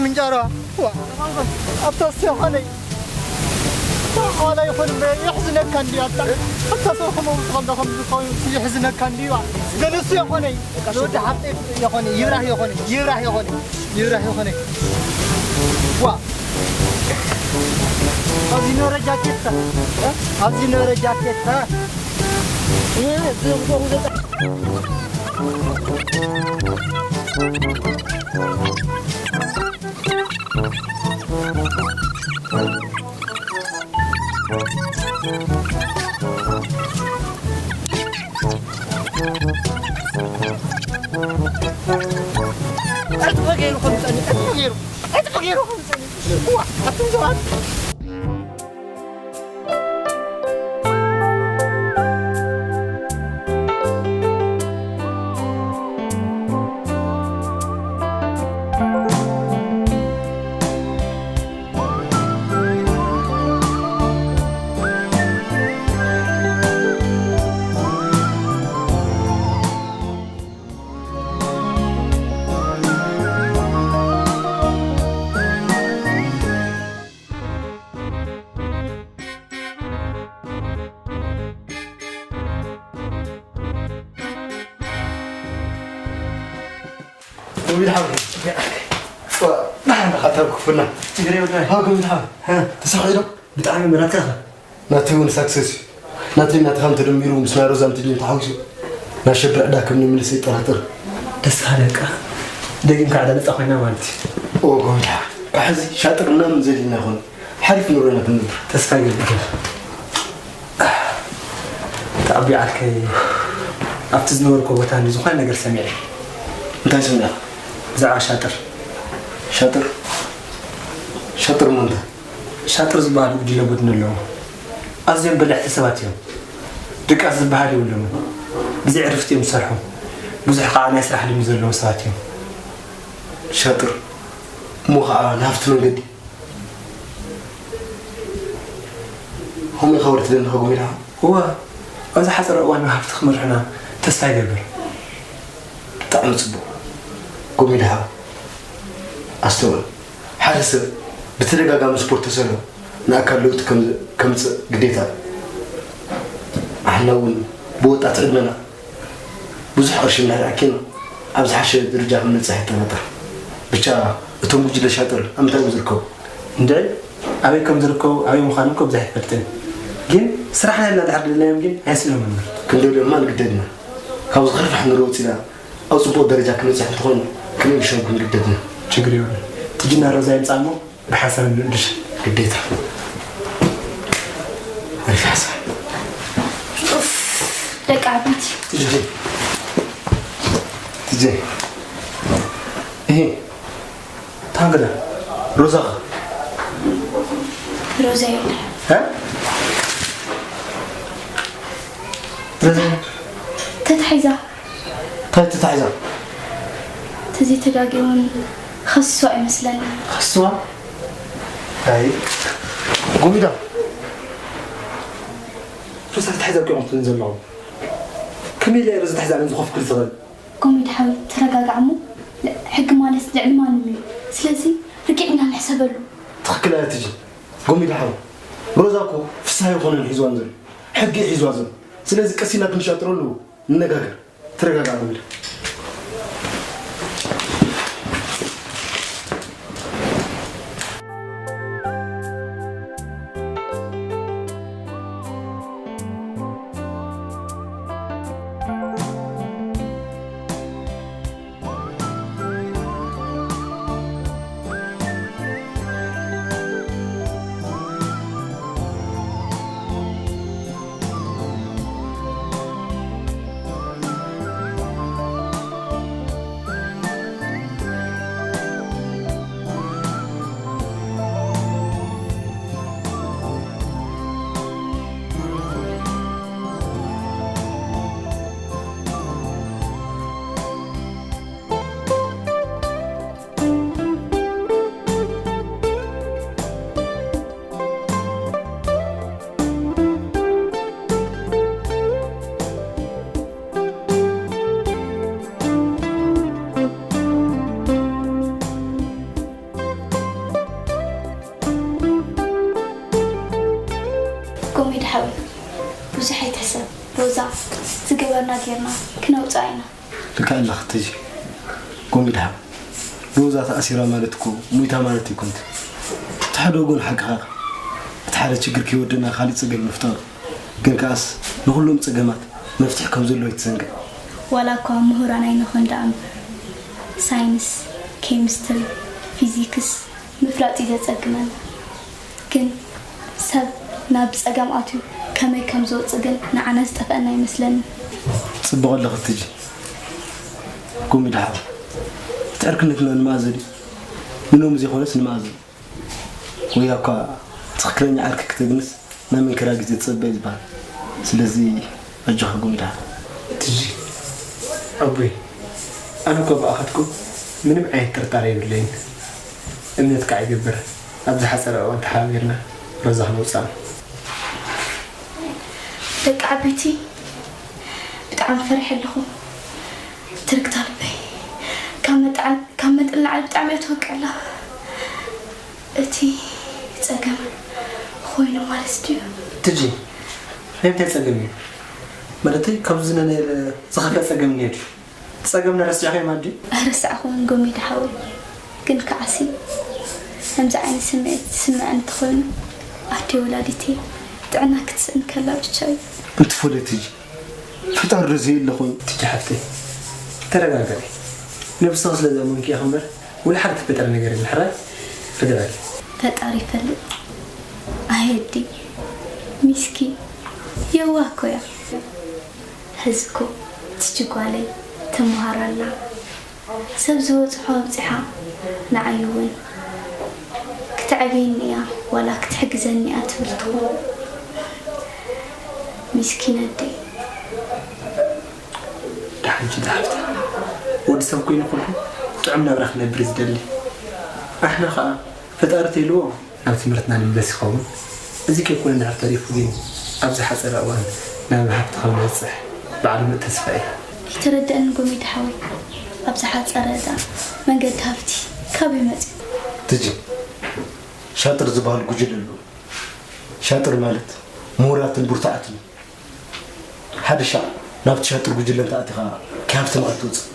ምንጃራ። ዋ፣ ኣታ ሰው ኾነይ። ዋላ ይኹን እምበር የሕዝነካ እንድዩ ኣታ። ኣታ ሰው ከመውት ከሎ ከም ዝኸውን የሕዝነካ እንድዩ። ግን እሱ የኾነይ። ንወዲ ሓብተይ የኾነይ። ይብራህ የኾነይ። ይብራህ የኾነይ። ይብራህ የኾነይ። ዋ። ኣብዚ ነበረ ጃኬታ። ኣብዚ ነበረ ጃኬታ። ዕጥቂ ገይሩ ከም ዝጸንሕ፣ ዕጥቂ ገይሩ፣ ዕጥቂ ገይሩ ከም ዝጸንሕ። እዋ፣ ኣቱም ሰባት። ወቢድ ሓወይ። ኣታ ክፉና። ችግር የብልካን። ሃው ከመይ ሓወይ? ተሳኺዑ ዶ? ብጣዕሚ ምራትካ። ናተይ እውን ሳክሰስ እዩ። ናተይ ናትኻን ተደሚሩ ምስ ናይ ሮዛን ትጅን ተሓዊሱ ናሸብር ዕዳ ከም ንምልስ ይጠራጠር። ደስ በሃለካ። ደጊምካ ዕዳ ነጻ ኮይና ማለት እዩ። ኦ ጎይታ፣ ካብ ሕዚ ሻጥር ምናምን ዘድልና ይኾነ። ሓሪፍ ኑሮ ኢና ክንነብር። ተስፋ ይገብር። ተዓቢ ዓርከይ፣ ኣብቲ ዝነበርኩ ቦታ እንዲ ዝኾነ ነገር ሰሚዐ። እንታይ ሰሚዕካ? ብዛዕባ ሻጥር። ሻጥር? ሻጥር እሞ እንታይ? ሻጥር ዝበሃሉ ጉጅለ ቡድን ኣለዎም። ኣዝዮም በላሕቲ ሰባት እዮም። ድቃስ ዝበሃል የብሎምን። ብዘይ ዕርፍቲ እዮም ዝሰርሑ። ብዙሕ ከዓ ናይ ስራሕ ልምዲ ዘለዎም ሰባት እዮም። ሻጥር እሞ ከዓ ንሃፍቲ መንገዲ ከምኡ ኢኻ ወዲ ትደሊ ንኸጉም ኢልኻ? እወ፣ ኣብዚ ሓፂር እዋን ናብ ሃፍቲ ክመርሑና ተስፋ ይገብር። ብጣዕሚ ፅቡቕ። ጉም ኢልኻ። ኣስተውዕል። ሓደ ሰብ ብተደጋጋሚ ስፖርት ተሰሪሑ ንኣካል ለውጢ ከም-፣ ከምፅእ ግዴታ እዩ። ንሕና እውን ብወጣት ዕድመና ብዙሕ ቅርሺ እንድሕር ኣኪብና ኣብ ዝሓሸ ደረጃ ክንበፅሕ ይጠራጠር። ብቻ እቶም ጉጅለ ሻጥር ኣብ ምንታይ እዮም ዝርከቡ? እንድዒ ኣበይ ከም ዝርከቡ ኣበይ ምዃኖም እኮ ብዙሕ ኣይፈልጥን። ግን ስራሕ ናይና እንድሕር ደለናዮም ግን ኣየስእኖምን። ክንደልዮም ድማ ንግደድ ኢና። ካብዚ ከርፋሕ ንሮ ወፂና ኣብ ፅቡቕ ደረጃ ክንበፅሕ እንተኾይኑ ክንእልሾም ክንግደድ ኢና። ችግር የብሉን። ትጅና ሮዛ ይምፃእ እሞ ብሓንሳብ ንእንድሽ። ግዴታ። ኣሪፍ ሓሳብ። ኡፍ፣ ደቂ ዓበይቲ። ትጂ። ትጂ። እሄ። ታንገዳ። ሮዛ ኸ? ሮዛ የለ። እ? ሮዛ። ተታሒዛ። እንታይ ተታሒዛ? ተዘይተጋግየ እውን ኸስዋ ይመስለኒ። ኸስዋ? ኣይ፣ ጎሚዳ። ሮዛ ተታሒዛ እኮ እዮም ዘለዉ። ከመይ ኢለ ሮዛ ተታሒዛ ኣነ ዝኾፍ ክብል ዝኽእል? ጎሚዳ ሓወይ፣ ተረጋጋዕ እሞ፣ ል-፣ ሕጊ ማለት ልዕሊ ማንም እዩ። ስለዚ ርጊዕ ኢና ንሕሰበሉ። ትኽክል እያ ትጂ። ጎሚዳ ሓወይ፣ ሮዛ እኮ ፍስሃ ኣይኮነን ሒዝዋን ዘሎ። ሕጊ እዩ ሒዝዋ ዘሎ። ስለዚ ቀስ ኢልና ክንሻጥረሉ ንነጋገር። ተረጋጋ ጎሚዳ። ብዙሕ ኣይትሕሰብ ሮዛ፣ ዝገበርና ጌርና ክነውፅኣ ኢና። ልክዕ ኣለኺ ትጂ። ጎሚድ ሓው፣ ሮዛ ተኣሲራ ማለት እኮ ሙይታ ማለት ኣይኮነት። እቲ ሓደ ወገን ሓቅኻ ኢኻ። እቲ ሓደ ችግር ከይወደና ካሊእ ጸገም ምፍጣሩ ግን ከኣስ ንኹሎም ጸገማት መፍትሒ ከም ዘለዎ ኣይትዘንግዕ። ዋላ እኳ ምሁራን ኣይንኹን ደኣ እምበር፣ ሳይንስ፣ ኬሚስትሪ፣ ፊዚክስ ምፍላጥ እዩ ዘጸግመና። ግን ሰብ ናብ ጸገም ኣትዩ ከመይ ከም ዝወጽእ ግን ንዓና ዝጠፍአና ኣይመስለንን። ጽቡቕ ኣለኺ ትጂ። ጎሚድ ሓው፣ እቲ ዕርክነትና ንመኣዘ ድዩ? ንሎሚ ዘይኮነስ ንመኣዘ። ወያ እኳ ትኽክለኛ ዓርኪ ክተግንስ ናይ መንከራ ግዜ ትጸበ እዩ ዝበሃል። ስለዚ ኣጆኻ ጎሚድ ሓው። ትጂ፣ ኣቦይ፣ ኣነ እኮ ብኣኻትኩም ምንም ዓይነት ጥርጣረ የብለይን። እምነት ከዓ ይገብር። ኣብ ዝሓጸረ እዋን ተሓባቢርና ሮዛ ክነውፅኣ። ደቂ ዓበይቲ፣ ብጣዕሚ ፈሪሐ ኣለኹ። ትርግታ ልበይ ካብ መጠን ካብ መጠን ንላዕሊ ብጣዕሚ እያ ትወቅዕ ኣላ። እቲ ጸገም ኮይኑ ማለት ድዩ? ትጂ፣ ናይ ምንታይ ጸገም እዩ? ማለተይ፣ ካብዚ ዝነነየ ዝኸፍአ ጸገም እኒኦ ድዩ? ጸገምና ረሲዕካዮ ማለት ድዩ? ኣይረሳዕኩዎን ጎሚድ ሓወይ፣ ግን ከዓሲ ከምዚ ዓይነት ስምዒት ዝስምዐኒ እንተኾይኑ ኣደይ ወላዲተይ ጥዕና ክትስእን ከላ ብቻ እዩ። እንትፈለቲ ፈጣሪ ዶ ዘየለ ኮይኑ? ትጂ ሓፍተይ፣ ተረጋግዒ። ነብስኺ ስለ ዘእመንኪ ኢኺ እምበር፣ ወላ ሓደ ተፈጠረ ነገር የለን። ሕራይ ርግዒ በሊ። ፈጣሪ ይፈልጥ። ኣየዲ ሚስኪን የዋህ እኮ እያ። ሕዚ እኮ ትጂ ጓለይ ትመሃር ኣላ። ሰብ ዝበጽሖ ኣብጺሓ፣ ንዓይ እውን ክትዕብየኒ እያ ዋላ ክትሕግዘኒ እያ ትብል ትኸውን። ሚስኪን ኣደይ። ደሓን ጂ ሓፍተይ፣ ወዲ ሰብ ኮይኑ ኩሉ ጥዑም ናብራ ክነብር እዩ ዝደሊ። ኣሕና ኸኣ ፈጣሪ ተይልዎ ናብ ትምህርትና ንምለስ ይኸውን። እዚ ከይኮነ እንድሕር ተሪፉ ግን ኣብ ዝሓጸረ እዋን ናብ ሃብቲ ከም ንበጽሕ ብዓል ሙሉእ ተስፋ እየ። ኣይተረድኣንን ጎሚድ ሓወይ፣ ኣብ ዝሓጸረ ደኣ መንገዲ ሃብቲ ካበይ መጺኡ? ትጂ፣ ሻጥር ዝበሃል ጉጅለ ኣሎ። ሻጥር ማለት ምሁራትን ብርቱዓትን እዩ። ሓደ ሻዕ ናብቲ ሻጥር ጉጅለ እንተኣቲኻ ከይ ሃብቲ መዓት ትወጽእ።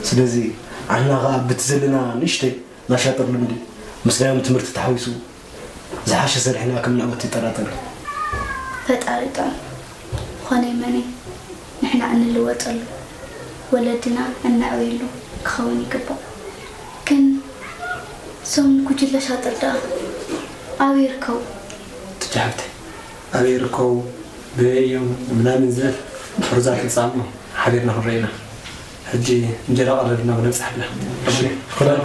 ስለዚ ኣሕና ኸኣ ብቲ ዘለና ንእሽተይ ናይ ሻጥር ልምዲ ምስ ናዮም ትምህርቲ ተሓዊሱ ዝሓሸ ሰሪሕና ከም ንዕወት ይጠራጠር። ፈጣሪ ጥዑም። ኾነ መነ ንሕና እንልወጠሉ፣ ወለድና እነዕብየሉ ክኸውን ይግባእ። ግን እዞም ጉጅለ ሻጥር ደኣ ኣበይ ይርከቡ? ትጂ ሓፍተይ፣ ኣበይ ይርከቡ፣ በበይ እዮም ምናምን ዝብል ሩዛ ትምጻእ እሞ ሓቢርና ክንርኢ ኢና። ሕጂ እንጀራ ቀረብ እናበለ ብጻሕ ብላ። እሺ፣ ኩለን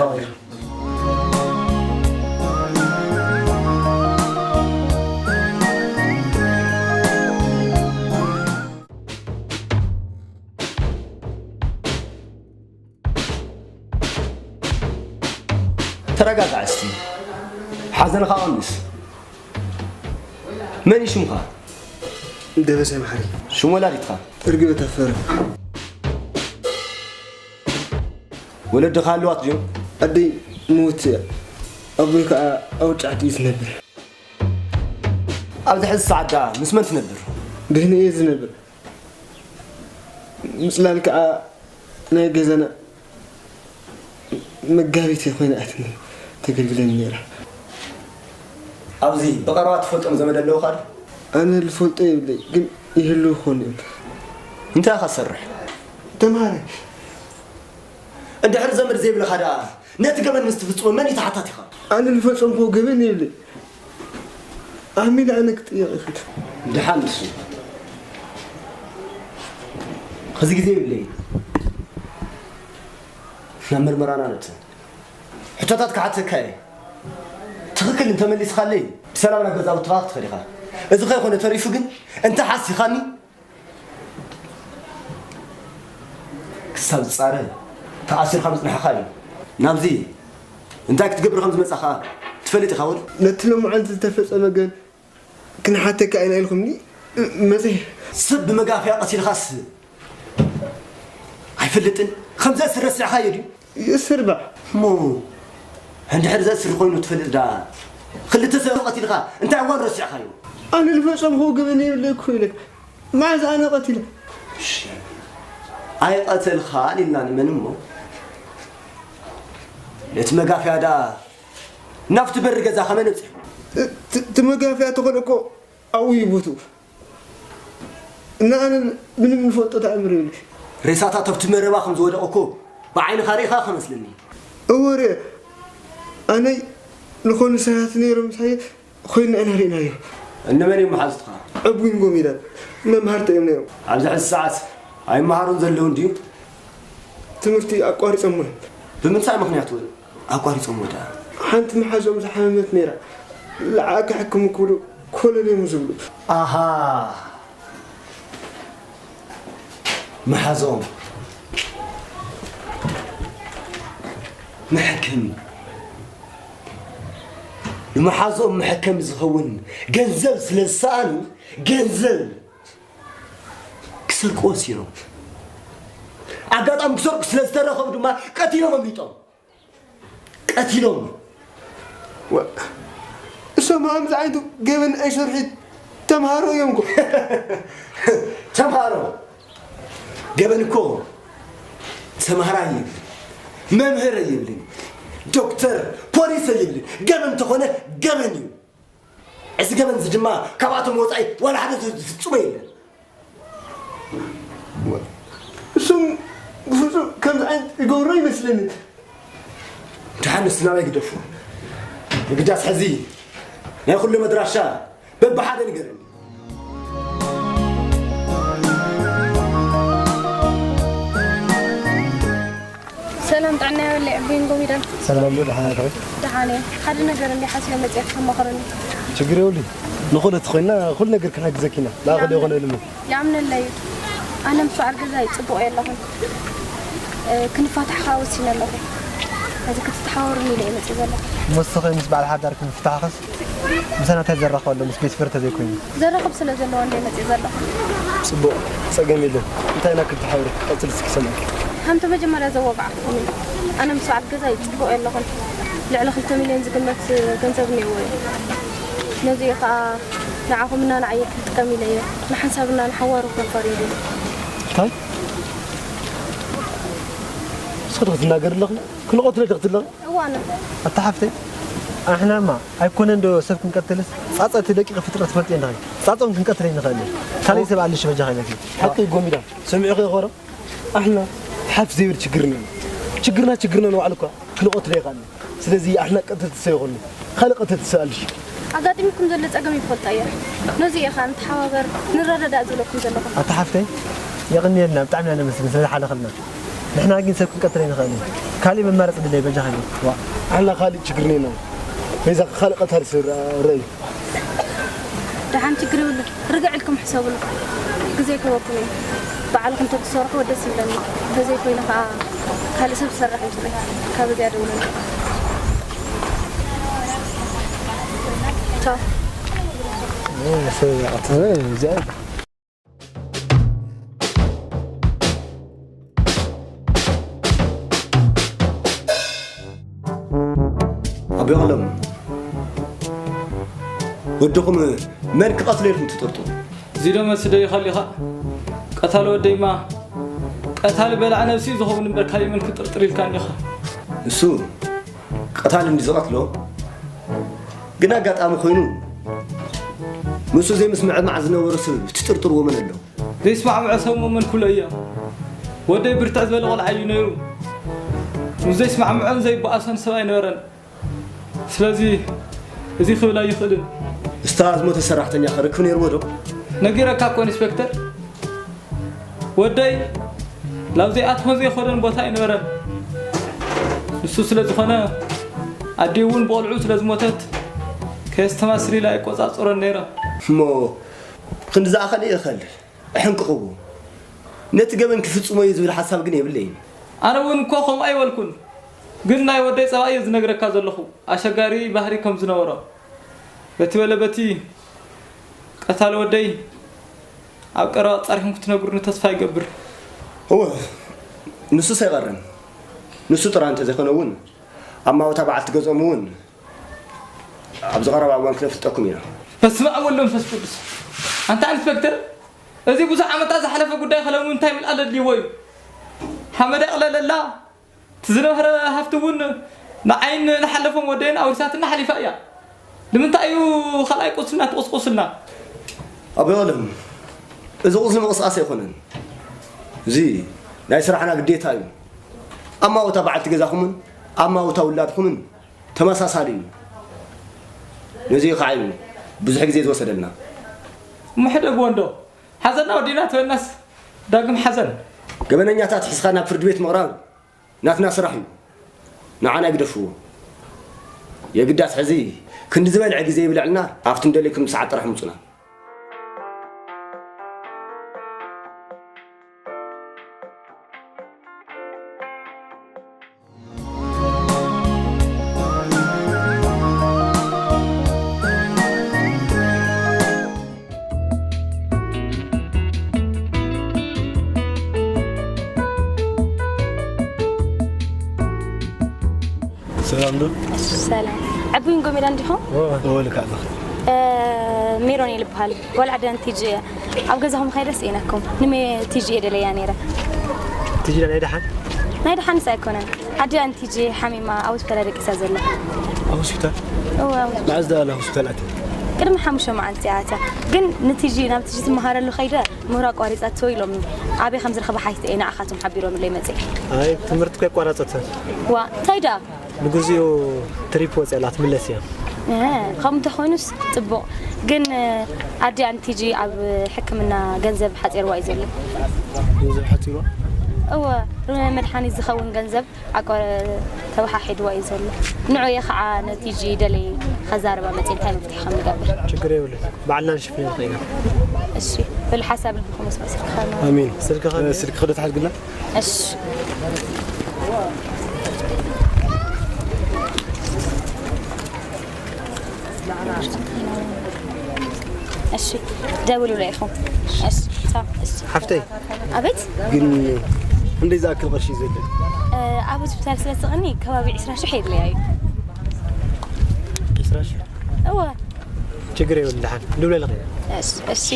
ተረጋጋዕ እስቲ። ሓዘንኻ ቀንስ። መን እዩ ሽምኻ? ደበሳይ መሓሪ። ሽም ወላዲትኻ? እርግበ ታፈረ። ወለድኻ ኣለዋት ድዮም? ኣደይ ምውት እያ። ኣቦይ ከዓ ኣብ ጫዕቲ እዩ ዝነብር። ኣብዚ ሕዚ ሰዓት ደኣ ምስ መን ትነብር? ብህነ እየ ዝነብር። ምጽላል ከዓ ናይ ገዛና መጋቢት ኮይና እያ ተገልግለኒ ነይራ። ኣብዚ ብቐረባ ትፈልጦም ዘመድ ኣለውኻ ዶ? ኣነ ዝፈልጦ የብለይ፣ ግን ይህልው ክኾኑ እዮም። እንታይ ኢኻ ትሰርሕ? ተምሃራይ። እንድሕር ዘመድ ዘይብልኻ ደኣ ነቲ ገበን ምስ ትፍጽሞ መን እዩ ተሓታቲኻ? ኣነ ዝፈጸምክዎ ገበን የብለይ። ኣሚን ኣነ ክጥየቕ ይኽእል። ደሓን ንሱ። ሕዚ ግዜ የብለይን። ናብ መርመራና ነእቱ። ሕቶታት ክሓተካ እየ። ትኽክል እንተመሊስኻለይ ብሰላም ናብ ገዛውትኻ ክትኸድ ኢኻ። እዚ ከይኮነ ተሪፉ ግን እንተ ሓሲኻኒ ክሳብ ዝጻረ ተኣሲርካ ምጽናሕኻ እዩ። ናብዚ እንታይ ክትገብር ከም ዝመጻኻ ትፈልጥ ኢኻ ወል? ነቲ ሎማዓንቲ ዝተፈጸመ ገን ክንሓተካ ኢና ኢልኩምኒ መጺእ። ሰብ ብመጋፍያ ቀቲልካስ ኣይፈልጥን። ከም ዘእስር ረሲዕካዮ ድዩ? ይእስር ባዕ። እሞ እንድሕር ዘእስር ኮይኑ ትፈልጥ ደኣ ክልተ ሰብ ቀቲልካ እንታይ እዋን ረሲዕካዮ? ኣነ ዝፈጸምክዎ ገበን የብለይ እኮ ኢለካ። መዓዝ ኣነ ቀቲለ? እሺ፣ ኣይቐተልኻን ኢልና ንመን እሞ? ነቲ መጋፍያ ደኣ ናብቲ በሪ ገዛ ከመይ ነብጽሑ? እቲ መጋፍያ ተኾነ እኮ ኣብኡ እዩ ቦትኡ። እና ኣነ ምንም ንፈልጦ ተኣምር የብሉን። ሬሳታት ኣብቲ መረባ ከም ዝወደቐ እኮ ብዓይንኻ ርኢኻ ከመስለኒ። እወ ርኤ። ኣነይ ዝኾኑ ሰባት ነይሮም ምሳየ ኮይንና ኢና ርኢናዮ። እነመን እዮም መሓዙትኻ? ዕቡይን ጎሚዳን መምሃርተ እዮም ነይሮም። ኣብዚ ሕዚ ሰዓት ኣይመሃሩን ዘለዉ እንድዩ? ትምህርቲ ኣቋሪጾሞ እዮም። ብምንታይ ምኽንያት እውን ኣቋሪጾሞ ደኣ? ሓንቲ መሓዝኦም ዝሓመመት ነይራ። ልዓኣ ክሕክሙ ክብሉ ኮለል እዮም ዝብሉ። ኣሃ። መሓዝኦም መሐከሚ፣ ንመሓዝኦም መሐከሚ ዝኸውን ገንዘብ ስለ ዝሰኣኑ፣ ገንዘብ ክሰርቁ ወሲኖም። ኣጋጣሚ ክሰርቁ ስለ ዝተረኸቡ ድማ ቀቲሎም ኣምሊጦም። ቀቲሎም። ወ-፣ እሶም ከምዚ ዓይነት ገበን ኣይሰርሑ ተምሃሮ እዮም እኮ። ተምሃሮ? ገበን እኮ ተምሃራይ ይብል፣ መምህር ይብልን፣ ዶክተር፣ ፖሊስ ይብልን። ገበን እንተኾነ ገበን እዩ። እዚ ገበን እዚ ድማ ካብኣቶም ወጻኢ ዋላ ሓደ ዝፍጽሞ የለን። እሶም ብፍጹም ከምዚ ዓይነት ይገብሩ ኣይመስለንን። ደሓን ንሱ ናባይ ግደፎ። ንግዳስ ሕዚ ናይ ኩሎም ኣድራሻ በብሓደ ንገረኒ። ሰላም ጥዕና የብለይ ዕቡይን ጎሚዳን። ሰላም ዶ፣ ደሓን ኣለኺ? ደሓን እየ። ሓደ ነገር እንዲ ሓሲበ መፅየ ክተማኸረኒ። ችግር የብሉን። ንኹለት ኮይና ኩሉ ነገር ክንሕግዘኪ ኢና። ንኣኽል ይኾነ ልምን። ይኣምነለይ። ኣነ ምስ በዓል ገዛይ ፅቡቕ እየ ኣለኹ። እ፣ ክንፋታሕ ከዓ ወሲነ ኣለኹ። ሕዚ ክትተሓወሩኒ ኢለ እየ መፅእ ዘለኹ። መስተኸ ምስ በዓል ሓዳር ክንፍታሕኸስ? ምሳና እንታይ ዘራኽብ ኣሎ ምስ ቤት ፍርዲ ተዘይኮይኑ? ዘራኽብ ስለ ዘለዎ እንደ መፅእ ዘለኹ። ፅቡቕ፣ ፀገም የለን። እንታይ ኢና ክንተሓወሩ? ቀፅል እስኪ ሰማዕኪ። ከምቲ መጀመርያ ዘወጋዕኩኹም እዩ። ኣነ ምስ በዓል ገዛይ ፅቡቕ የለኹን። ልዕሊ ክልተ ሚልዮን ዝግመት ገንዘብ እኒአዎ እዩ። ነዚኡ ከዓ ንዓኹም እና ንዓየ ክጥቀም ኢለ እየ። ንሓንሳብ እና ንሓዋሩ ክንፈርዮ ድዩ? እንታይ? እስኺ ዶ ክትናገሪ ኣለኺ? ክንቐትሎ ዶ ክትብለኺ? እዋን። ኣታ ሓፍተይ፣ ኣሕናማ ኣይኮነን ዶ ሰብ ክንቀትልስ፣ ጻጸቲ ደቂቕ ፍጥረት ትፈልጥዮ እንዲኺ። ጻጸኦም ክንቀትል ኣይንኽእልን። ካልእ ሰብ ኣለሽ በጃኻ ኢለኪ። ሓቂ ጎሚዳ፣ ሰሚዕኺ ይኾሮ? ኣሕና ሓፍ ዘይብል ችግርና እዩ። ችግርና ችግርና ንባዕሉ እኳ ክንቐትሎ ኣይከኣልን። ስለዚ ኣሕና ቀተልቲ ሰብ ይኾኑ። ካልእ ቀተልቲ ሰብ ኣለሽ። ኣጋጢሙኩም ዘሎ ጸገም ይፈልጦ እየ። ነዚ ኢኻ ንተሓባበር፣ ንረዳዳእ ዝብለኩም ዘለኹ። ኣታ ሓፍተይ፣ የቕንየልና፣ ብጣዕሚ ኢና ነመስግን ስለ ዝሓለኽልና። ንሕና ግን ሰብ ክንቀትል ኣይንኽእልን። ካሊእ መማረፂ ድለይ በጃኻ ግን። ዋ፣ ኣሕና ካሊእ ችግር ነይና። በይዛ ካልእ ቀታሊ ሰብ ረ-፣ ረእዩ። ደሓን ችግር ይብሉ። ርግዕ ኢልኩም ሕሰብሉ። ግዜ ክህበኩም እዩ። ባዕልኹም ተትሰርሕዎ ደስ ይብለኒ። እንተዘይኮይኑ ከዓ ካልእ ሰብ ዝሰርሕ ይስጠኝ። ካብ እዚኣ ደውለኒ። ቻው። እ፣ ሰብ ይኣክል። እ፣ እዚኣ ኣቦ ይቕለም፣ ወድኹም መን ክቐትሎ ኢልኩም ትጥርጥሩ? እዚ ዶ መልሲ ዶ ይኸሊኻ? ቀታሊ ወደይማ ቀታሊ በላዕ ነብሲ እዩ ዝኸውን እምበር ካሊእ መን ክጥርጥር ኢልካኒ ኢኻ? ንሱ ቀታሊ እንዲ ዝቐትሎ ግን ኣጋጣሚ ኮይኑ ምስኡ ዘይምስምዕማዕ ዝነበሮ ሰብ ትጥርጥርዎ መን ኣሎ? ዘይስማዕምዖ ሰብ እሞ መን ክብሎ እየ? ወደይ ብርትዕ ዝበለ ቆልዓ እዩ ነይሩ። ምስ ዘይስማዕምዖን ዘይበኣሶን ሰብ ኣይነበረን። ስለዚ እዚ ክብል ኣይኽእልን። እስታ ዝሞተ ሰራሕተኛ ከ ርክብ ነይርዎ ዶ? ነጊረካ እኮ ኢንስፔክተር። ወደይ ናብ ዘይኣትዎን ዘይኸዶን ቦታ ኣይነበረን። ንሱ ስለ ዝኾነ ኣዲኡ እውን ብቆልዑ ስለ ዝሞተት ከየስተማስል ኢላ ኣይቆጻጸሮን ነይራ። እሞ ክንዲ ዝኣኸለ እየ እኸልል። ኣሕንቅቕዎ። ነቲ ገበን ክፍጽሞ እዩ ዝብል ሓሳብ ግን የብለይን። ኣነ እውን እኮ ከምኡ ኣይበልኩን። ግን ናይ ወደይ ጸባይ እየ ዝነግረካ ዘለኹ። ኣሸጋሪ ባህሪ ከም ዝነበሮ። በቲ በለ በቲ ቀታሊ ወደይ ኣብ ቀረባ ኣጻሪኹም ክትነግሩኒ ተስፋ ይገብር። እወ፣ ንሱስ ኣይቐርን። ንሱ ጥራይ እንተዘይኮነ እውን ኣማውታ በዓልቲ ገዝኦም እውን ኣብዚ ቀረባ እዋን ክነፍልጠኩም ኢና። በስመ ኣብ ወወልድ ወመንፈስ ቅዱስ። ኣንታ ኢንስፔክተር፣ እዚ ብዙሕ ዓመታት ዝሓለፈ ጉዳይ ከለሙ እንታይ ምልኣል ኣድልይዎ እዩ? ሓመድ ኣቕለለላ። እቲ ዝነበረ ሃፍቲ እውን ንዓይን ንሓለፎም ወደይን ኣውሪሳትና ሓሊፋ እያ። ንምንታይ እዩ ካልኣይ ቁስልና ትቕስቁስልና? ኣቦይ ቀለም፣ እዚ ቁስሊ ምቕስቃስ ኣይኮነን። እዚ ናይ ስራሕና ግዴታ እዩ። ኣማውታ በዓልቲ ገዛኹምን ኣማውታ ውላድኹምን ተመሳሳሊ እዩ። ነዚ እዩ ከዓ እዩ ብዙሕ ግዜ ዝወሰደልና። እሞ ሕደግዎ እንዶ። ሓዘና ወዲና ትበናስ ዳግም ሓዘን። ገበነኛታት ሒዝካ ናብ ፍርዲ ቤት ምቕራብ ናትና ስራሕ እዩ። ንዓና ይግደፍዎ። የግዳስ ሕዚ ክንዲ ዝበልዐ ግዜ ይብልዕልና፣ ኣብቲ እንደለይኩም ሰዓት ጥራሕ ምጹና። ሰላም ዶ? ሰላም። ዕቡይ ንጎሜዳ እንዲኹም? እወ፣ ልክዕ ኣለኻ። እ፣ ሜሮን እየ ልበሃል። ጓል ዓዲ ኣንቲ ጂ እየ። ኣብ ገዛኹም ከይደስ እየ ነኩም። ንሜ ቲጂ እየ ደለያ ነይረ። ቲጂ ናይ ደሓን? ናይ ደሓንስ ኣይኮነን። ዓዲ ኣንቲ ጂ ሓሚማ ኣብ ሆስፒታል ደቂሳ ዘላ። ኣብ ሆስፒታል? እወ፣ ኣብ ሆስፒታል። መዓዝ ደኣ ኣብ ሆስፒታል ኣትያ? ቅድሚ ሓሙሽተ መዓልቲ እያ ኣትያ። ግን ንቲጂ፣ ናብ ቲጂ ትመሃረሉ ከይደ ምህሮ ኣቋሪጻቶ ኢሎም። ኣበይ ከም ዝረኸባ ሓቲተ እየ ንዓኻቶም ሓቢሮምለይ መጽየ። ኣይ፣ ትምህርቲ እኮ ኣይቋረጸትን። ዋ፣ እንታይ ደኣ? ንግዚኡ ትሪፕ ወጽያ ኣላ፣ ትምለስ እያ። እ፣ ከምኡ እንተኾይኑስ ጽቡቕ። ግን፣ ኣዲኣ ንቲጂ ኣብ ሕክምና ገንዘብ ሓጺርዋ እዩ ዘሎ። ገንዘብ ሓጺርዋ? እወ፣ መድሓኒት ዝኸውን ገንዘብ ኣቋ-፣ ተወሓሒድዋ እዩ ዘሎ። ንዑ እየ ኸዓ ንቲጂ ደለይ ኸዛርባ መጽየ እንታይ መፍትሒ ከም ንገብር። ችግር የብሉን። ባዕልና ንሽፍን ንኽእል ኢና። እሺ፣ በሉ ሓሳብ ልብኹም ወስዱ ስልኪ ኸ-፣ ኣሚን። ስልኪ ኸ-፣ ስልኪ ክደት ሓድግና? እሺ። እሺ፣ ደውሉለይ ኢኹም። እሺ፣ ቻው። እሺ። ሓፍተይ። ኣቤት። ግን ክንደይ ዝኣክል ቅርሺ እዩ ዘድልያ? እ፣ ኣብ ሆስፒታል ስለ ዝቕኒ ከባቢ ዕስራ ሽሕ የድልያ እዩ። ዕስራ ሽሕ? እወ። ችግር የብሉን፣ ደሓን ንብለልኺ። እሺ፣ እሺ።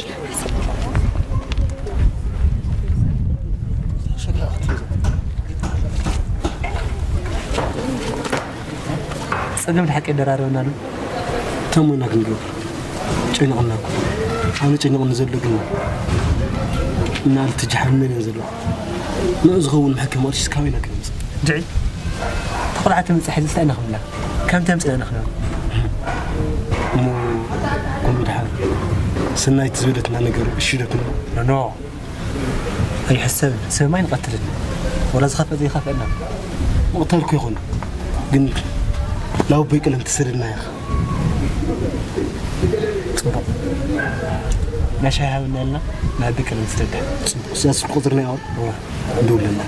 ጸገም ሓቂ የደራረበና ኣሎ። እንታይ ሞና ክንገብር? ጨኒቕና እኮ። ኣነ ጨኒቕኒ ዘሎ ግን እና ልትጅሓር መን እየን ዘለዋ? ንዑ ዝኸውን መሕከሚ ቅርሺ ካበይ ኢና ክነምጽእ? ድዒ ተኹላዓተ መጻሒ ዝስታይ ኢና ክብላ። ከም ተምጽእና ንኽነብ። እሞ ከምኡ ድሓር ሰናይቲ ዝበለትና ነገር እሺ ዶ ክንብል? ኖ፣ ኖ። ኣይሕሰብን። ሰብ ማይ ንቐትልን። ወላ ዝኸፍአ ዘይኸፍአና። ምቕታል እኮ ይኹን። ግን ላውበይ ቀለም ትሰደድና ኢኻ። ጽቡቕ። ናይ ሻሂ ሃብና ኢልና ናብ ቤት ቀለም ትሰደዳ። ጽቡቕ። እዛ ስልኪ ቁጽሪ ናይ ኣወል? እዋ። እንደውለና።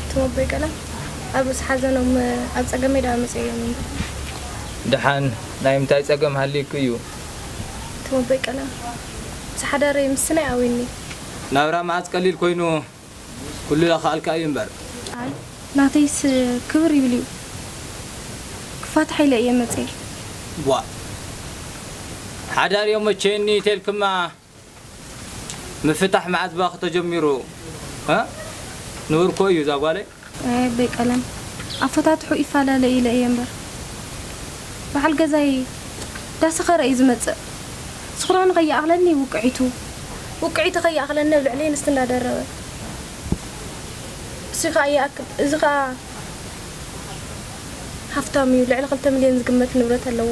እቶም ኣቦይ ቀለም ኣብ ርእሲ ሓዘኖም ኣብ ጸገመይ ደኣ መጺኦም እዮም። ደሓን ናይ ምንታይ ጸገም ሃልዩኪ እዩ? እቶም ኣቦይ ቀለም ምስ ሓዳረይ ምስናይ ኣዊኒ። ናብራ መዓዝ ቀሊል ኮይኑ? ኩሉ ለኸኣልካ እዩ እምበር። ኣይ፣ ናተይስ ክብር ይብል እዩ። ክፋታሕ ኢለ እየ መጽየ። ቧእ። ሓዳር እዮም መቸየኒ ተልክማ ምፍታሕ መዓዝ ባኺ ተጀሚሩ? እ? ንቡር እኮ እዩ እዛ ጓለይ። ኣይ፣ ኣቦይ ቀለም። ኣፈታትሑ ይፈላለ ኢለ እየ እምበር። በዓል ገዛይ ዳሰኸረ እዩ ዝመጽእ። ስኽራኑ ከይኣኽለኒ ውቅዒቱ፣ ውቅዒቱ ከይኣኽለኒ ኣብ ልዕለይ ንስቲ እንዳደረበ። እዚ ኸኣ ይኣክል፣ እዚ ኸኣ ሃፍታም እዩ፣ ልዕሊ ክልተ ሚልዮን ዝግመት ንብረት ኣለዎ።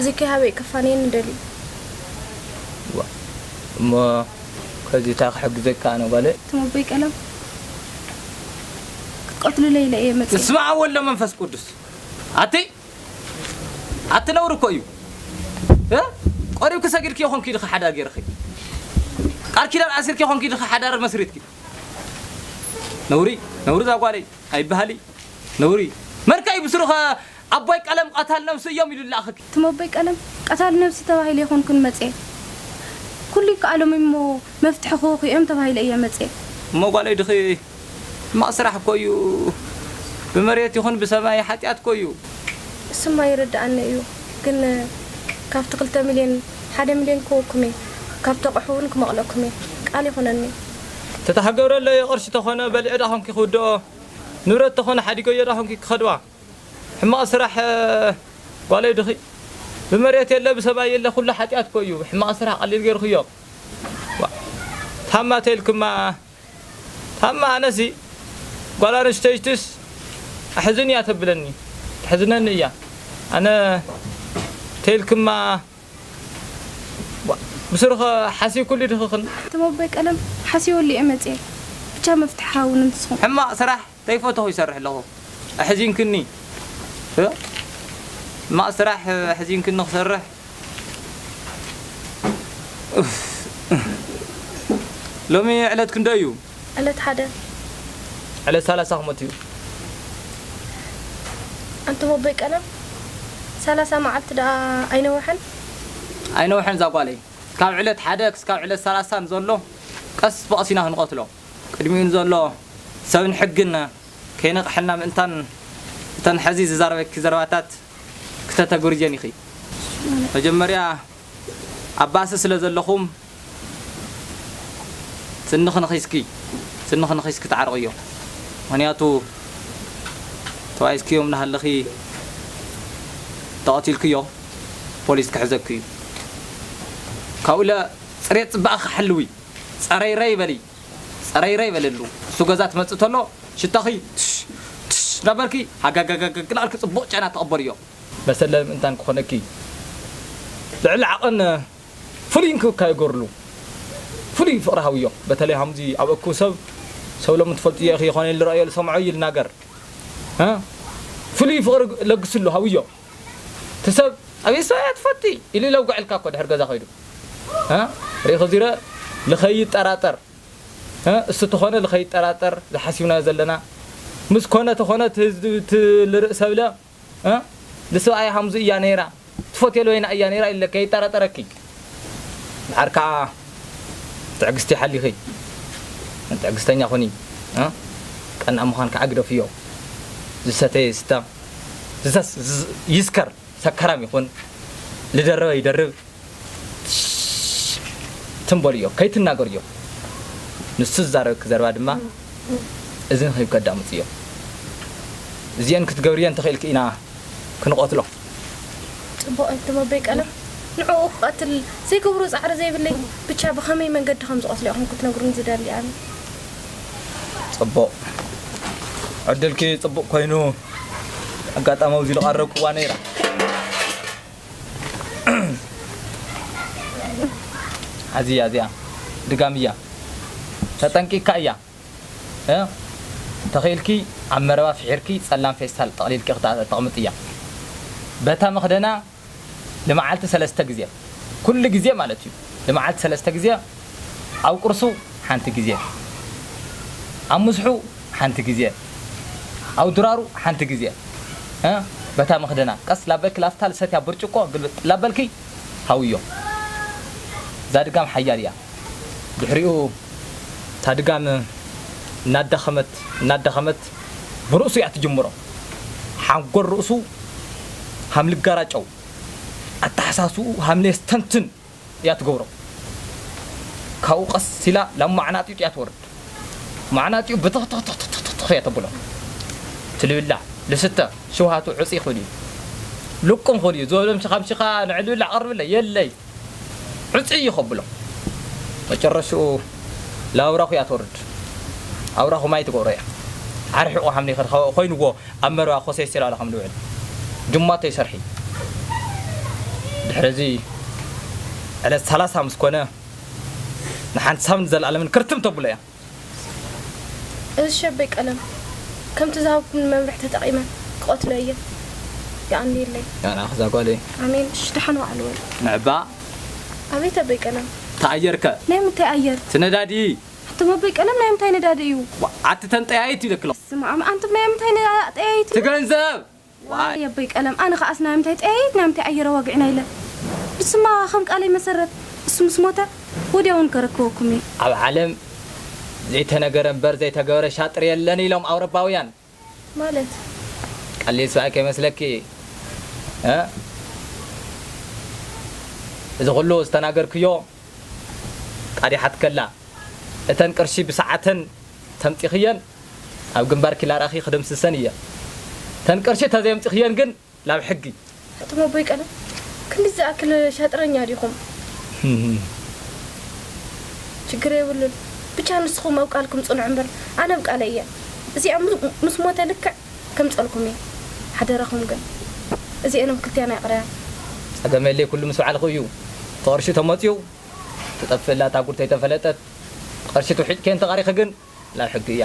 እዚ ከይሃበ እዩ ከፋንየኒ ደልዩ። ዋ፣ እሞ ከዚ እንታይ ክሕግዘካ ኣነ ጓለይ? እቶም ኣቦይ ቀለም ክትቀትሉለይ ኢለ እየ መጺአ። እስመ ኣብ ወወልድ ወመንፈስ ቅዱስ። ኣቲ ኣቲ ነውሪ እኮ እዩ። እ? ቆሪብኪ ሰጊድኪ ይኾንኪ ድኻ ሓዳር ጌርኺ? ቃል ኪዳን ኣሲርኪ ይኾንኪ ድኻ ሓዳር መስሪትኪ? ነውሪ፣ ነውሪ እዛ ጓለይ ኣይበሃሊ። ነውሪ። መን ከ እዩ ብስሩ ኸ ኣቦይ ቀለም ቀታል ነብሲ እዮም ኢሉ ዝለኣኸኪ? እቶም ኣቦይ ቀለም ቀታል ነብሲ ተባሂለ ይኾንኩን መፅየ። ኩሉ ይከኣሎም እሞ መፍትሒ ክህኹ እዮም ተባሂለ እየ መፅየ። እሞ ጓለይ ድኺ ሕማቕ ስራሕ እኮ እዩ። ብመሬት ይኹን ብሰማይ ሓጢኣት እኮ እዩ። እሱማ ይርድኣኒ እዩ፣ ግን ካብቲ ክልተ ሚልዮን ሓደ ሚልዮን ክወኩም እየ። ካብቲ ኣቑሑ እውን ክመቕለኩም እየ። ቃል ይኹነኒ። ተተሃገረለይ ቅርሺ ተኾነ በሊዐ ዳ ኾንኪ ክውድኦ፣ ንብረት ተኾነ ሓዲገዮ ዳ ኾንኪ ክኸድዋ። ሕማቕ ስራሕ ጓለይ ድኺ። ብመሬት የለ ብሰማይ የለ ኩሉ ሓጢኣት እኮ እዩ። ሕማቕ ስራሕ ቀሊል ገይርክዮ። ዋ፣ ታማ ተይልክማ፣ ታማ ኣነሲ ጓል ኣንስተይትስ ኣሕዝን እያ ተብለኒ። ተሕዝነኒ እያ። ኣነ ተይልክማ፣ ዋ፣ ብስሩኸ ሓሲብኩሉ ድኽኽን? እቶም ኣቦይ ቀለም ሓሲበሉ እየ መፅየ። ብቻ መፍትሒ ሃቡኒ ንስኹም። ሕማቕ ስራሕ ተይፈተኹ ይሰርሕ ኣለኹ። ኣሕዚንክኒ። እ? ሕማቕ ስራሕ ኣሕዚንክኒ ክሰርሕ። ኡፍ። ሎሚ ዕለት ክንደይ እዩ? ዕለት ሓደ። ዕለት ሰላሳ ክመት እዩ። ኣንቱም ኣቦይ ቀለም፣ ሰላሳ መዓልቲ ደኣ ኣይነውሐን? ኣይነውሐን እዛ ጓለይ። ካብ ዕለት ሓደ ክስካብ ዕለት ሰላሳ ንዘሎ ቀስ ብቐስ ኢና ክንቐትሎ። ቅድሚኡ ንዘሎ ሰብን ሕግን ከይነቕሐልና ምእንታን እተን ሕዚ ዝዛረበኪ ዘረባታት ክተተጉርየን ኢኺ። መጀመርያ ኣባሲ ስለ ዘለኹም ስንኺ ነኺስኪ፣ ስንኺ ነኺስኪ ተዓርቕዮ። ምኽንያቱ ተባኢስክዮም እናሃለኺ ተቐቲልክዮ ፖሊስ ክሕዘኪ እዩ። ካብኡለ ጽሬት ጽባቐኺ ሓልዊ። ጸረይረይ በሊ፣ ጸረይረይ በለሉ። እሱ ገዛ ትመጽእ ተሎ ሽታኺ ትሽ፣ ትሽ እናበልኪ ሃጋጋጋግ እናበልኪ ጽቡቕ ጨና ተቐበልዮ። መሰለ ምእንታን ክኾነኪ ልዕሊ ዓቐን ፍሉይ እንክብካቤ ገርሉ። ፍሉይ ፍቕሪ ሃብዮ። በተለይ ሃምዚ ኣብ እኩብ ሰብ፣ ሰብ ሎሚ ትፈልጥዮ ኢኺ፣ ይኾነ ኢሉ ዝረኣዮ ዝሰምዖ እዩ ልናገር። እ? ፍሉይ ፍቕሪ ለግስሉ ሃብዮ። እቲ ሰብ ኣቤት ሰብኣያ ትፈቲ ኢሉ ለውግዐልካ እኮ ድሕሪ ገዛ ከይዱ። እ? ርኢኺ ዚረ ልኸይጠራጠር። እ? እሱ ተኾነ ልኸይጠራጠር ዝሓሲብናዮ ዘለና። ምስ ኮነ ተኾነ እቲ ህዝቢ እቲ ልርእሰ ብለ እ? ንሰብኣይ ሃምዚ እያ ነይራ፣ ትፈትየሉ ወይና እያ ነይራ ኢለካ፣ ይጠራጠረኪ። ድሓር ከኣ ትዕግስቲ ሓሊኺ፣ ትዕግስተኛ ኩኒ። እ? ቀናእ ምዃን ከኣ ግደፍዮ። ዝሰተየ ይስተ፣ ዝሰስ-፣ ዝ-፣ ይስከር፣ ሰከራም ይኹን፣ ልደረበ ይደርብ። ትም በልዮ፣ ከይትናገርዮ። ንሱ ዝዛረበኪ ዘረባ ድማ እዝኒ ሂብኪ ኣዳምፅዮ። እዚአን ክትገብርየን እንተኽኢልኪ ኢና ክንቐትሎ። ፅቡቕ፣ ኣንቱም ኣቦይ ቀለም፣ ንዕኡ ክቐትል ዘይገብሮ ፃዕሪ ዘይብለይ፣ ብቻ ብኸመይ መንገዲ ከም ዝቐትሎ ኢኹም ክትነግሩኒ ዝደሊ ኣነ። ፅቡቕ። ዕድልኪ ፅቡቕ ኮይኑ፣ ኣጋጣሚ ኣብዚ ዝቐረብክዋ ነይራ። ኣዚያ፣ ኣዚያ ድጋም እያ። ተጠንቂቕካ እያ። እ? ተኽኢልኪ ኣብ መረባ ፍሒርኪ ጸላም ፌስታል ጠቕሊልኪ ክተ-፣ ተቕምጥያ። በታ መኽደና ንመዓልቲ ሰለስተ ግዜ፣ ኩሉ ግዜ ማለት እዩ፣ ንመዓልቲ ሰለስተ ግዜ፣ ኣብ ቁርሱ ሓንቲ ግዜ፣ ኣብ ምስሑ ሓንቲ ግዜ፣ ኣብ ድራሩ ሓንቲ ግዜ፣ እ? በታ መኽደና ቀስ ላበልኪ ላፍታ ልሰትያ ብርጭቆ ግልብጥ ላበልኪ ሃውዮ። እዛ ድጋም ሓያል እያ። ድሕሪኡ እታ ድጋም እናዳኸመት፣ እናዳኸመት ብርእሱ እያ ትጅምሮ። ሓንጎል ርእሱ ሃም ልጋራጨው፣ ኣተሓሳስብኡ ሃም ሌስተንትን እያ ትገብሮ። ካብኡ ቀስ ኢላ ላብ ማዕናጢጡ እያ ትወርድ። ማዕናጢኡ ብትኽ ትኽ ትኽ ትኽ ትኽ ትኽ እያ ተብሎ። ትልብላ፣ ልስተ፣ ሽውሃቱ ዕፂ ይኽእል እዩ። ልቁም ይኽእል እዩ። ዝበሎም ሽኻ ምሽኻ ንዕልብላ ቀርብለ፣ የለይ። ዕጽ እዩ ከብሎ። መጨረሽኡ ላብራኹ እያ ትወርድ። ኣብራኹ ማይ ትገብሮ እያ። ዓርሒቑ ሃምኒ ከድኻ ኮይንዎ ኣብ መረባ ኮሰይ ሴላላ ከም ልውዕል። ጅማቶ ይሰርሒ። ድሕሪ እዚ ዕለት ሰላሳ ምስ ኮነ ንሓንሳብን ንዘለኣለምን ክርትም ተብሎ እያ። እዚ ሸበይ ቀለም፣ ከምቲ ዝሃብኩምኒ መምርሒ ተጠቒመ ክቐትሎ እየ። የቐንየለይ። ያና ክዛ ጓለይ። ኣሜን። እሺ፣ ደሓን ዋዕሉ በል። ንዕባ። ኣቤት ኣበይ ቀለም። ተኣየርከ። ናይ ምንታይ ኣየር? እቲ ነዳዲ። ኣቱም ኣበይ ቀለም ናይ ምንታይ ነዳዲ እዩ? ዋ፣ ኣቲ ተንጠያይት ይለክሎ። ስማ፣ ኣም-፣ ኣንቱም ናይ ምንታይ ነዳዲ ትገንዘብ። ዋይ ኣቦይ ቀለም፣ ኣነ ከኣስ ናይ ምንታይ ጠይት ናይ ምንታይ ኣየር ኣዋጊዕና ኢለ። ንስማ ከም ቃለይ መሰረት እሱ ምስ ሞተ ወዲያውን ከረክበኩም እየ። ኣብ ዓለም ዘይተነገረ እምበር ዘይተገበረ ሻጥር የለን ኢሎም ኣውሮፓውያን። ማለት ቀሊል ሰብኣይ ከይመስለኪ እ እዚ ኩሉ ዝተናገርክዮ ቃዲሓት ከላ እተን ቅርሺ ብሰዓተን ተምጢኽየን ኣብ ግንባር ኪላራኺ ክደምስሰን እየ። ተን ቅርሺ ተዘየምጢኽየን ግን ላብ ሕጊ። ኣቱም ኣቦይ ቀለም ክንዲ ዝኣክል ሻጥረኛ ዲኹም? ችግር የብሉን። ብቻ ንስኹም ኣብ ቃልኩም ጽንዑ እምበር ኣነ ኣብ ቃለይ እየ። እዚኣ ምስ ሞተ ልክዕ ከምጸልኩም እየ። ሓደራኹም ግን እዚኤን ኣብ ክልቲኣና ይቕረያ። ጸገም የለይ፣ ኩሉ ምስ በዓልኹ እዩ። እቲ ቅርሺ ተመጽዩ ትጠፍእ ኣላ እታ ጉድ ተይተፈለጠት። ቅርሺ ትውሒጥክየን ተቓሪኺ ግን ላብ ሕጊ እያ።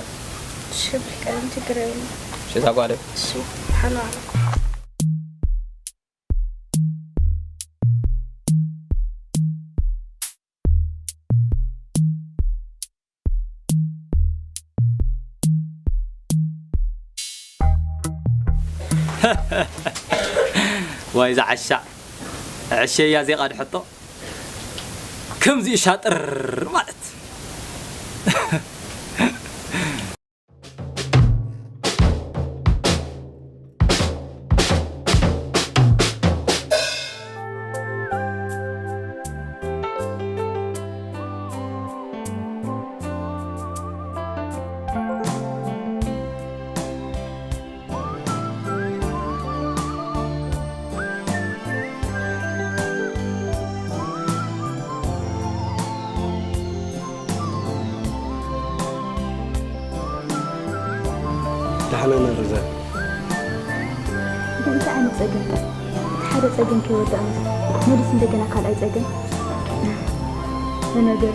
እሺ ኣቦይ ቀለም ችግር የብሉን። እሺ እዛ ጓለይ። እሺ ሓና ዋይ ዝዓሻ ዕሸያ ዜቃ ድሐጦ ከምዚ ሻጥር ማለት ደሓና ኢና ሮዛ። ግን እንታይ ዓይነት ጸገም? እቲ ሓደ ጸገም ከይወዳእና መሊሱ እንደገና ካልኣይ ጸገም። ለነገሩ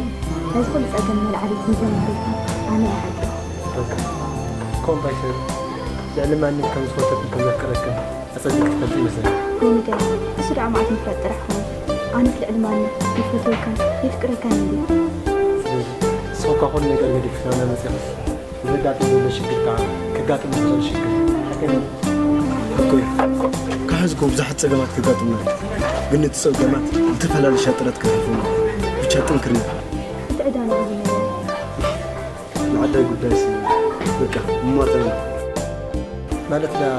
ናይዚ ኩሉ ጸገም መልዓሊት እንተነገርኩ ኣነ እየ ሓቂ። ሮዛ፣ ከምኡ ባይተሪ ልዕሊ ማንም ከም ዝፈተትን ከም ዘፍቅረክን ኣጸቢቕኪ ትፈልጢ ይመስለኒ። ኮሚደረ፣ እሱ ደኣ መዓት ምፍላጥ ጥራሕ ኮነ። ኣነስ ልዕሊ ማንም ይፈትወካን የፍቅረካን እየ። ስለዚ ንስኺ እኳ ኩሉ ነገር ገዲፍኪ ናብና መጺእክስ፣ ዘጋጥም ዘሎ ሽግር ከኣ ከጋጥም ዝኽእል ሽግር ሓቀኛ እዩ። እኮ እዩ። ካብ ሕዚ እኮ ብዙሓት ጸገማት ከጋጥሙና እዮም። ግን ነቲ ጸገማት ብዝተፈላለዩ ሻጥራት ክንሓልፎም እዩ። ብቻ ጥንክር ንበል። እቲ ዕዳ ንዕኡ ነይሩ። ንዓዳይ ጉዳይሲ በቃ እማጠና። ማለት ደኣ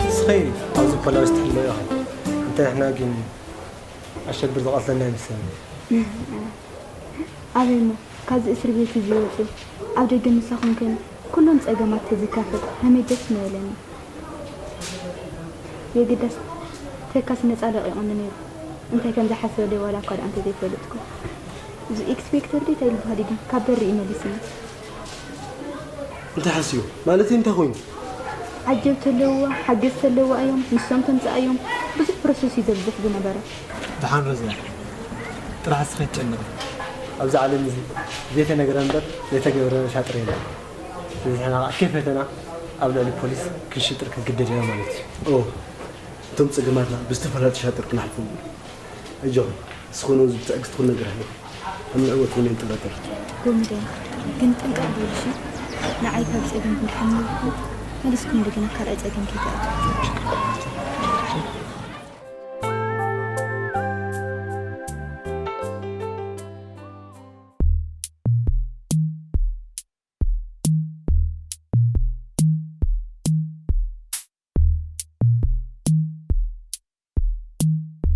ንስኺ ኣብዚ ፖላዊስ ትሕልዎ ኢኺ። እንተ ንሕና ግን ኣሸብር ዝቐትለና ኣይመስለኒ። ኣበይ እሞ ካብዚ እስር ቤት እዚ ወጺኡ ኣብ ደገ ምሳኹም ኮይነ ኩሎም ጸገማት ተዝካፈል ከመይ ደስ ምበለኒ። የግዳስ ተካስ ነጻ ለቒቑኒ ነይሩ። እንታይ ከም ዝሓስበለይ ዋላ እኳ ደኣ እንተዘይፈለጥኩ። እዚ ኤክስፔክተር ድዩ እንታይ ዝበሃል እዩ ግን ካብ በሪ እዩ መሊስኒ። እንታይ ሓስዩ? ማለት እንታይ ኮይኑ? ዓጀብ ተለውዋ፣ ሓገዝ ተለውዋ እዮም፣ ንሶም ተምጽኣዮም። ብዙሕ ፕሮሰስ እዩ ዘብዝሕ ዝነበረ። ደሓን ሮዛ፣ ጥራሕ እስኺ ኣይትጨነቒ። ኣብዚ ዓለም እዚ ዘይተነግረ እምበር ዘይተገብረ ሻጥር የለን። ስለዚ ንሕና ከዓ ከይፈተና ኣብ ልዕሊ ፖሊስ ክንሽጥር ክንግደድ ኢና ማለት እዩ። ኦ፣ እቶም ጸገማትና ብዝተፈላለዩ ሻጥር ክነሕልፎም ኢና። ኣጆኺ፣ እስኺ እውን ብትዕግስቲ ኩሉ ነገር ኣሕልፊ። ኣብ ንዕወት እውን ኣይንጠራጠር። ጎሚደን፣ ግን ጥንቅቕ በሉ እሺ። ንዓይ ካብ ጸገም ክንድሕን ኢልኩም መሊስኩም እንደገና ካልኣይ ጸገም ከይትኣትዉ።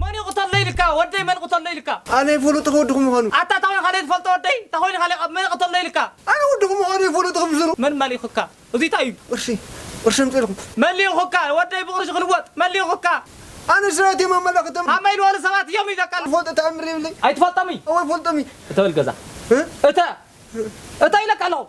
መን እዩ ቅተሎ ኢልካ? ወደይ መን ቅተሎ ኢልካ? ኣነ ይፈልጦ ወድኹም ምዃኑ። ኣታ እንታይ ኮይንካ ዘይትፈልጦ ወደይ? እንታይ ኮይንካ መን ቅተሎ ኢልካ? ኣነ ወድኹም ምዃኑ ይፈልጦ ከም ዝሩ። መን መሊኹካ? እዚ እንታይ እዩ? ቅርሺ፣ ቅርሺ ኣምፅእልኩም። መሊኹካ? ወደይ ብቕርሺ ክልወጥ መሊኹካ? ኣነ ሰባት እዮም ኣመላኽቶም። ሃመይ ዝበሉ ሰባት እዮም ኢለካ ኣለኹ። ፈልጦ ተኣምር የብለይ። ኣይትፈልጦም እዩ? እወ ይፈልጦም እዩ። እተ በል ገዛ። እ? እተ፣ እተ ኢለካ ኣለኹ።